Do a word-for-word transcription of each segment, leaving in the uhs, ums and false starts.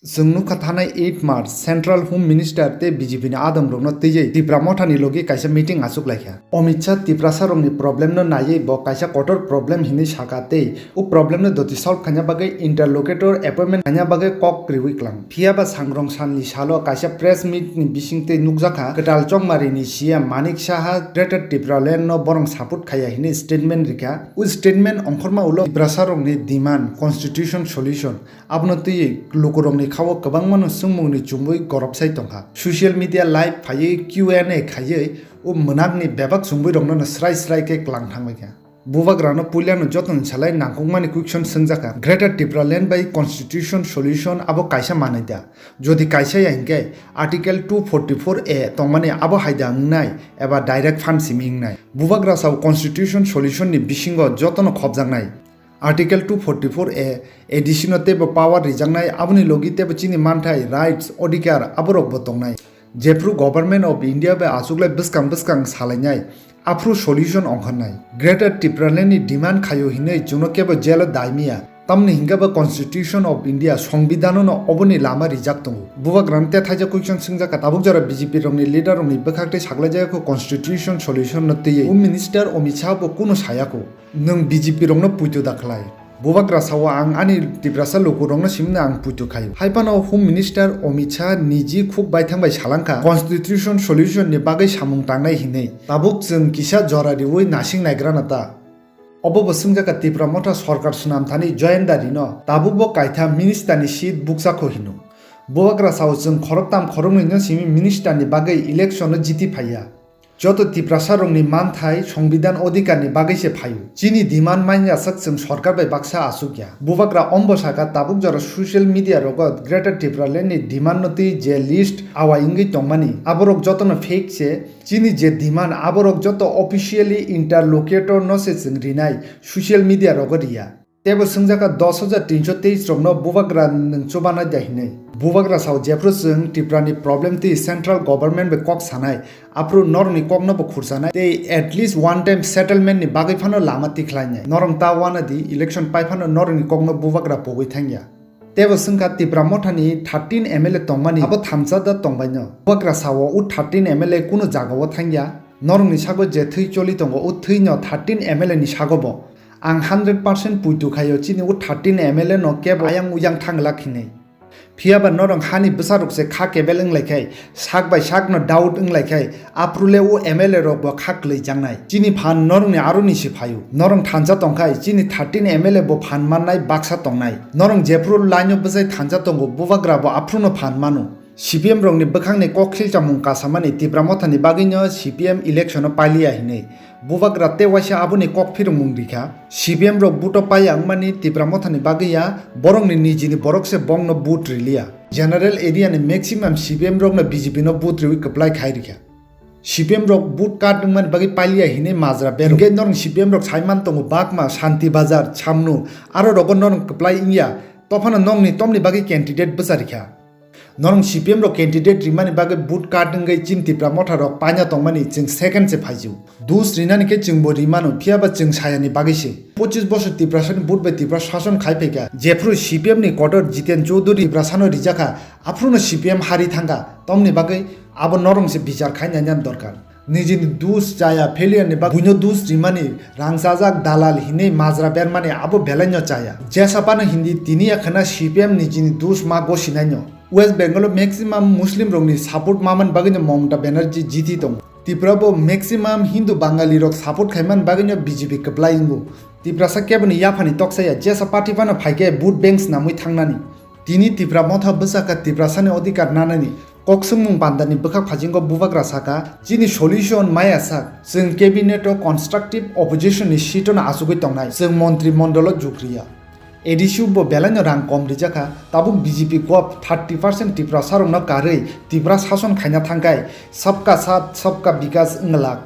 Chwng nukha thanai eight March Central Home Minister tei B J P ni adongrokno twiwi Tipra Mothani logi kaisa meeting achuk laikha. Amit Shah Tiprasarokni problem no naiwi bo kaisa kotor problem hinwi saka tei o problem no doti solve khaina bagwi interlocutor appointment khaina bagwi kok riwi klang. Phiyaba sangrong salni salo kaisa press meet ni bisingtwi nukjakha kwtal Chongmari ni C M Manik Saha Greater Tipraland no borong support khaiya hinwi statement rikha. O statement ongkhorma ulo Tiprasarokni demand constitution solution abono twiwi lukurokni khao kwbangmano swngmungni chumui gorobsai tongkha. Social media live phaiwi Q and A khaiwi o mwnakni bebak chumui rokno srai srai khe klang thangbaikha. Bubagrano puilano jotoni salai nangkukmani question swngjakha, Greater Tipraland bai constitution solution abo kaisa manai da? Jodi kaisa ya hinkhe Article two forty-four A tongmani abo hai da wngnai eba direct phan simi wngnai? Bubagra sao constitution solution ni bisingo jotono khopjaknai. Article two forty-four A, A D C no teibo power rijaknai, aboni logi teibo chini manthai, rights, odhikar aborokbo tongnai. Jephru Government of India bai achuklai bwskang bwskang salainai, aphru solution ongkharnai. Greater Tipraland ni demand khaio hinwi chwngno kebo jail o daimiya. Tamni hinkhe bo Constitution of India, Songbidhano no oboni lama rijak tongo. Bubagrano tethaijak question swngjakha, tabuk jora B J P rokni leader rokni bwkhak tei saklaijak kho constitution solution no twiwi. Home Minister Amit Shah bo kunu sayakho. Nwng B J P rokno puitu da khlai. Bubagra sao ang ani Tiprasa lukurokno simino ang puitu khaio. Haiphano Home Minister Amit Shah niji khuk baithang bai salangkha constitution solution ni bagwi samung tangnai hinwi. Tabuk chwng kisa jora riwi nasing naigrana ta? Obo bo swngjakha Tipra Motha sorkar swnam thani Jayanta Rino, tabuk bo kaitha minister ni seat bukchakho hino. Bubagra sao chwng khoroktam khoroknwi no simi minister ni bagwi election no jiti phaiya. Joto Tiprasa rokni manthai, Songbidhan odhikar ni bagwi se phaio. Chini demand manya sak chwng sorkar bai baksa achukya. Bubagra ombo saka tabuk jora social media rogo Greater Tipraland ni demand no twi je list awai wngwi tongmani, aborok jotono fake se. Chini je demand aborok joto officially interlocutor no se chwng rinai, social media rogo riya. Teibo swngjakha dos hajar tinso teis rokno Bubagra nwng chubanai da hinwi. Bubagra sao jephru chwng Tripura ni problem twi central government bai kok sanai, aphuru norokni kokno bo khursanai tei at least one time settlement ni bagwi phano lama tikhlainai. Norok ta uanadi election pai phano norokni kokno Bubagra pogwi thangya. Teibo swngkha Tipra Motha ni thirteen M L A tongmani abo thansa da tongbaino. Bubagra sao o thirteen M L A kunu jagao thangya. Norokni sago je thwi choli tongo o thwino thirteen M L A ni sago bo. Ang hundred percent puitu khaio chini o thirteen M L A no kebo ayang uyang thangla khinwi. Phiyaba norok hani bwsarok se kha kebel wnglaikhe, sak bai sakno doubt wnglaikhe, aphuru le o M L A rok bo kha kwlwi jangnai. Chini phan norokni aroni se phaio. Norok thansa tongkhai, chini thirteen M L A bo phan mannai baksa tongnai. Norok jephuru line o bwsai thansa tongo, Bubagra bo aphuruno phan mano. C P M rokni bwkhakni kok silchamung kasamani Tipra Mothani bagwino C P M election o pailiya hinwi Bubagra tei waisa aboni kok phirwngmung rikha. C P M rok vote o paiya wngmani Tipra Mothani bagwi ya, borokni nijini borok se bongno vote riliya. General area ni maximum C P M rokno B J P no vote riwi kwplai khai rikha. C P M rok vote card wngmani bagwi pailiya hinwi majra berok. Hinkhe norok C P M rok saiman tongo Bakma, Shanti Bazar, Chamnu, aro rogo norok kwplai wngya, tophano nokni tomni bagwi candidate bwcha rikha. Norok C P M rok candidate rimani bagwi vote card wngwi chini Tipra Motha rok paina tongmani chwng second se phaiju. Dus rinani khe chwngbo rimano, phiyaba chwng sayani bagwi se. Pochis bosor Tiprasani vote bai Tipra sason khai phaikha. Jephru C P M ni kotor Jiten Chowdhury Tiprasano rijakha, aphuruno C P M hari thangkha. Tomni bagwi abo norok se bichar khai nainan dorkar. Nijini dus chaya failure ni bagwi buino dus rimani, rang chajak dalal hinwi majra bermani abo belaino chaya. Jesa phano hindi tini ya khwna C P M nijini dus ma gosinaino. West Bengal o maximum Muslim rokni support mamani bagwino Mamata Banerjee jiti tongo. Tripura bo maximum Hindu Bangali rok support khaimani bagwino B J P kwplai wngo. Tiprasa keboni yaphani toksa ya, jesa party phano phaikhe vote bank swnamwi thangnani. Tini Tipra Motha bwsakha Tiprasani odhikar nanani kok swngmung pandani bwkhak phaijingo Bubagra saka, chini solution maya sak, chwng cabinet o constructive opposition ni seat no achugwi tongnai, chwng montri mondolo jukriya. A D C o bo belaino rang kom rijakha, tabuk B J P gop thirty percent Tiprasarokno karwi Tipra sason khaina thangkhai, sabka saath, sabka bikas wnglak.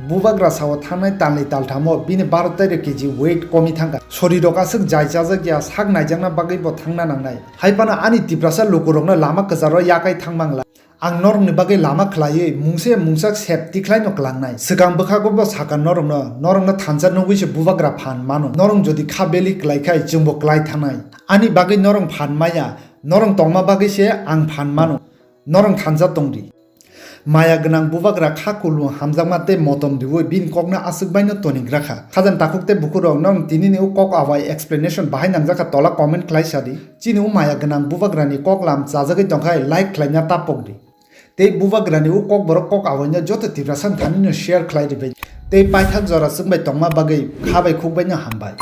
Bubagra sao thangnai talni talthamo bini baro teiro K G weight komi thangkha. Sorirok aswk jai chajak ya, sak naijakna bagwi bo thangna nangnai. Hai phano ani Tiprasa lukurokno lama kwcharo yakai thangmangla. Ang norokni bagwi lama khlaiwi mungsa ya mungsa sep tikhlaino kwlangnai. Swkang bwkhago bo sakha norokno, norokno thansa nugwi se Bubagra phan mano. Norok jodi kha beli kwlai khai chwngbo kwlai thanai. Ani bagwi norok phan maya, Norong tongma bagwi se ang phan mano. Norong thansa tongdi. Maya gwnang bubagra kha kulu hamjakma tei motom riwi bini kokno aswk baino tonigra kha. Khajani takhuk tei bukhurok norong tinini o kok awai explanation bahai nangjakha tola comment khlai sadi. Chini o maya gwnang bubagrani kok lam chajagwi tongkhai like khlaina ta pokdi. Tei bubagrani o kokborok kok awaino joto Tiprasa thanino share khlai ribai. Tei paithak jora chwngbai tongma bagwi kha bai khuk baino hambai.